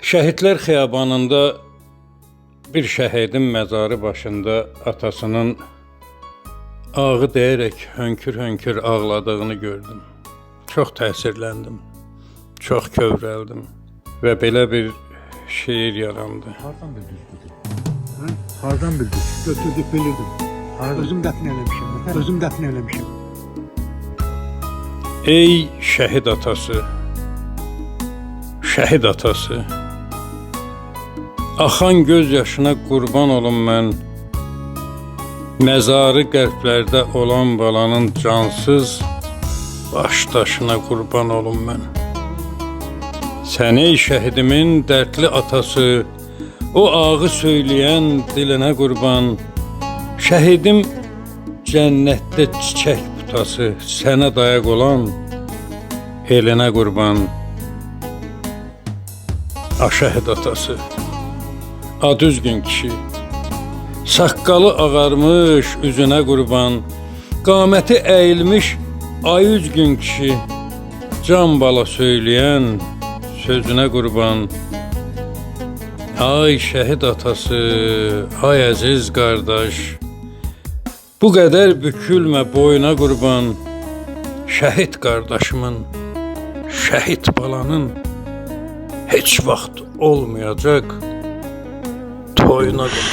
Şəhidlər xiyabanında bir şəhidin məzarı başında atasının ağı deyərək hönkür-hönkür ağladığını gördüm. Çox təsirləndim. Çox kövrəldim və belə bir şeir yarandı. Hardan bildiniz bu? Hə? Hardan bildiniz? Götürdük bilirdim. Hardan? Özüm dəfn eləmişim. Özüm dəfn eləmişim. Ey şəhid atası, şəhid atası, axan göz yaşına qurban olum mən. Məzarı qərblərdə olan balanın cansız baş daşına qurban olum mən. Sən ey şəhidimin dərdli atası, o ağı söyləyən dilinə qurban. Şəhidim cənnətdə çiçək butası, sənə dayaq olan elinə qurban. A şəhid atası, a düzgün kişi, saqqalı ağarmış üzünə qurban, qaməti əyilmiş ay üzgün kişi, can bala söyləyən sözünə qurban. Ay şəhid atası, ay əziz qardaş, bu qədər bükülmə boyuna qurban. Şəhid qardaşımın, şəhid balanın heç vaxt olmayacaq toyuna qurban.